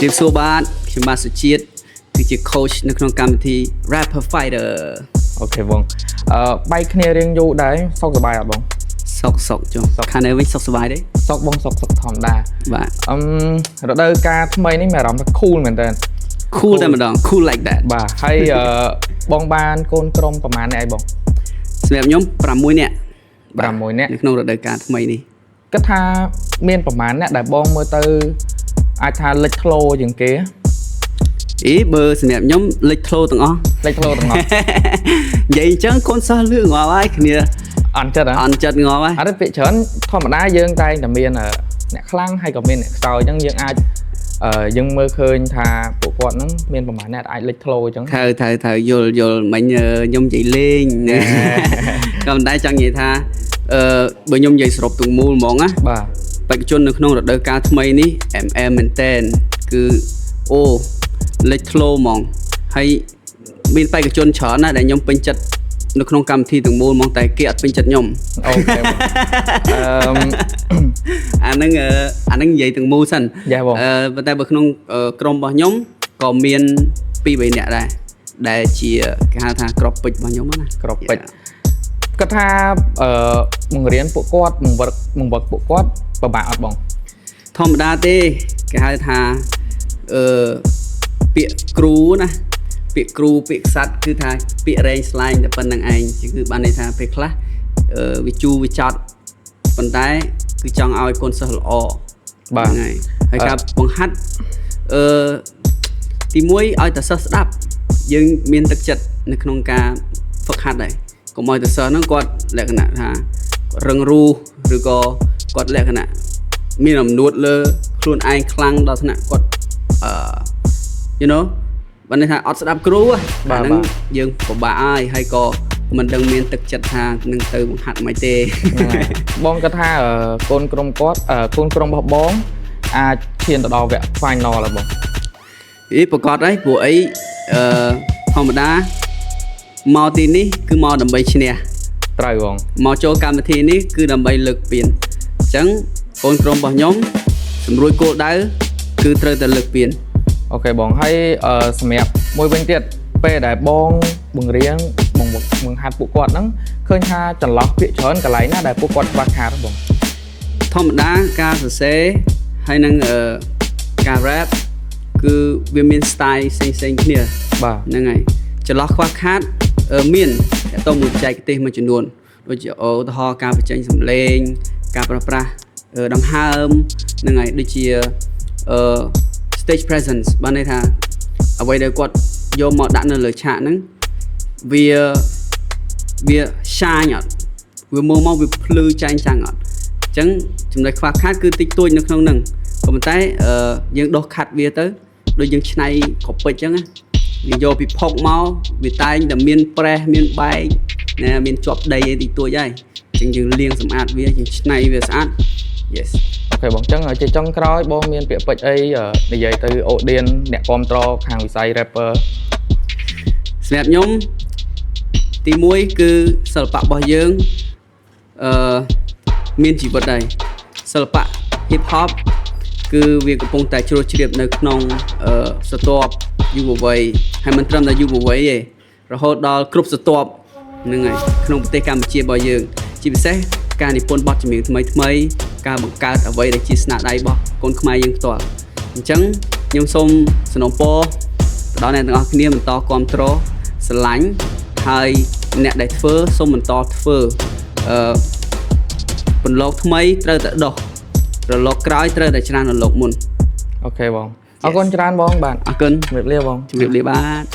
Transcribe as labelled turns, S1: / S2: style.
S1: ជម្រាបសួរបាទខ្ញុំបាទសុជាតិគឺជា coach នៅក្នុងកម្មវិធី Rapper Fighter។
S2: OK បងបែកគ្នារៀងយូរដែរសុខសប្បាយអត់បង?
S1: សុកសុកចុះខាងនេះវិញសុខសប្បាយទេ?
S2: សុខបងសុខសុខធម្មតា។
S1: បាទ។
S2: រដូវកាលថ្មីនេះមានអារម្មណ៍ថា cool មែនតើ។
S1: Cool តែម្ដង cool like that។
S2: បាទហើយបងបានកូនក្រុមប្រហែលអ្នកអីបង?
S1: សម្រាប់ខ្ញុំ6នាក់
S2: 6នាក់
S1: នៅក្នុងរដូវកាលថ្មីនេះ។
S2: គិតថាមានប្រហែលអ្នកដែលបងមើលទៅអាចថាលេចធ្លោជាងគេ?
S1: អីបើសម្រាប់ខ្ញុំលេចធ្លោទាំងអស់។
S2: លេចធ្លោទាំងអស់។
S1: និយាយអញ្ចឹងកូនសិស្សលឺងាប់ហើយគ្នា។
S2: អន់ចិត្តហ៎?
S1: អន់ចិត្តងាប់ហើយ។
S2: អត់ទេពាក្យច្រើនធម្មតាយើងតែងតែមានអ្នកខ្លាំងហើយក៏មានអ្នកខ្សោយអញ្ចឹងយើងអាចយើងមើលឃើញថាពួកគាត់ហ្នឹងមានប្រហែលអ្នកអាចលេចធ្លោអញ្ចឹង។
S1: ត្រូវត្រូវត្រូវយល់យល់មិញខ្ញុំនិយាយលេងក៏ប៉ុន្តែចង់និយាយថាបើខ្ញុំនិយាយសរុបទាំងមូលហ្មងណា
S2: បាទ។
S1: បេក្ខជននៅក្នុងរដូវកាលថ្មីនេះ MM មែនតែនគឺអូលេចធ្លោហ្មងហើយមានបេក្ខជនច្រើនណាស់ដែលខ្ញុំពេញចិត្តនៅក្នុងកម្មវិធីទាំងមូលហ្មងតែគេអត់ពេញចិត្តខ្ញុំ។
S2: OK បងអឺ
S1: អាហ្នឹងនិយាយទាំងមូលសិន។
S2: Yeah បង។
S1: ប៉ុន្តែបើក្នុងក្រុមរបស់ខ្ញុំក៏មាន2 3នាក់ដែរដែលជាគេហៅថាក្របពេជ្ររបស់ខ្ញុំណា។
S2: ក្របពេជ្រ គាត់ថាបង្រៀនពួកគាត់បង្វឹកពួកគាត់ពិបាកអត់បង?
S1: ធម្មតាទេគេហៅថាពាក្យគ្រូណាពាក្យគ្រូពាក្យខ្សាត់គឺថាពាក្យរែងស្លែងតែប៉ុណ្្នឹងឯងគឺបានន័យថាពេលខ្លះវាជូរវាចត់ប៉ុន្តែគឺចង់ឲ្យកូនសិស្សល្អ
S2: បាទ។
S1: ហ្នឹងហើយហើយការបង្ហាត់ទីមួយឲ្យតែសិស្សស្ដាប់យើងមានទឹកចិត្តនៅក្នុងការហ្វឹកហាត់ដែរកុំឲ្យតែសិស្សហ្នឹងគាត់លក្ខណៈថារឹងរូសឬក៏គាត់លក្ខណៈមានអំនួតលើខ្លួនឯងខ្លាំងដល់ថ្នាក់គាត់បានន័យថាអត់ស្ដាប់គ្រូហ៎
S2: បាទ
S1: អាហ្នឹង
S2: បាទ
S1: យើងពិបាកហើយហើយក៏មិនដឹងមានទឹកចិត្តថានឹងទៅបង្ហាត់មិនទេ។
S2: ហ្នឹងហើយបងគាត់ថាកូនក្រុមគាត់កូនក្រុមរបស់បងអាចឈានទៅដល់វគ្គ final ហើយបង?
S1: អីប្រកាសហើយព្រោះអីធម្មតាមកទីនេះគឺមកដើម្បីឈ្នះ។
S2: ត្រូវបង។
S1: មកចូលកម្មវិធីនេះគឺដើម្បីលើកពានអញ្ចឹងកូនក្រុមរបស់ខ្ញុំសម្រួចគោលដៅគឺត្រូវតែលើកពាន។
S2: OK បងហើយសម្រាប់មួយវិញទៀតពេលដែលបងបង្រៀនបង្វឹកបង្ហាត់ពួកគាត់ហ្នឹងឃើញថាចន្លោះពាក្យច្រើនកន្លែងណាដែលពួកគាត់ខ្វះខាតហ្នឹងបង?
S1: ធម្មតាការសរសេរហើយនឹងការ rap គឺវាមាន style ផ្សេងផ្សេងៗគ្នា។
S2: បាទ។
S1: ហ្នឹងហើយចន្លោះខ្វះខាតមានតទៅមួយបច្ចេកទេសមួយចំនួនដូចជាឧទាហរណ៍ការបញ្ចេញសំឡេងការប្រើប្រាស់ដង្ហើមហ្នឹងហើយដូចជាstage presence បានន័យថាអ្វីដែលគាត់យកមកដាក់នៅលើឆាកហ្នឹងវា shine អត់វាមើលមកវាភ្លឺចែងចាំងអត់អញ្ចឹងចំណុចខ្វះខាតគឺតិចតួចនៅក្នុងហ្នឹងក៏ប៉ុន្តែយើងដោះខាត់វាទៅដូចយើងឆ្នៃគ្រាប់ពេជ្រអញ្ចឹងណាយើងយកពីផុកមកវាតែងតែមានប្រេះមានបែកណាមានជាប់ដីអីតិចតួចហើយអញ្ចឹងយើងលាងសម្អាតវាយើងឆ្នៃវាស្អាត yes។
S2: OK បងអញ្ចឹងជាចុងក្រោយបងមានពាក្យពេចន៍អីនិយាយទៅ audience អ្នកគ្រប់គ្រងខាងវិស័យ rapper?
S1: សម្រាប់ខ្ញុំទី1គឺសិល្បៈរបស់យើងអឺមានជីវិតដែរសិល្បៈ hip hop គឺវាកំពុងតែជ្រុះជ្រាបនៅក្នុងស្រទាប់យុវវ័យហើយមិនត្រឹមតែយុវវ័យទេរហូតដល់គ្រប់ស្រទាប់ហ្នឹងហើយក្នុងប្រទេសកម្ពុជារបស់យើង ជាពិសេសការនិពន្ធបទចម្រៀងថ្មីថ្មីៗការបង្កើតអ្វីដែលជាស្នាដៃរបស់កូនខ្មែរយើងផ្ទាល់អញ្ចឹងខ្ញុំសូមសំណូមពរទៅដល់អ្នកទាំងអស់គ្នាបន្តគ្រប់គ្រងស្រឡាញ់ហើយអ្នកដែលធ្វើសូមបន្តធ្វើពន្លកថ្មីត្រូវតែដោះរលកក្រោយត្រូវតែច្រើនរលកមុន។
S2: OK បងអរគុណច្រើនបងបាទ។
S1: អរគុណ។
S2: ជំរាបលាបង។
S1: ជំរាបលាបាទ។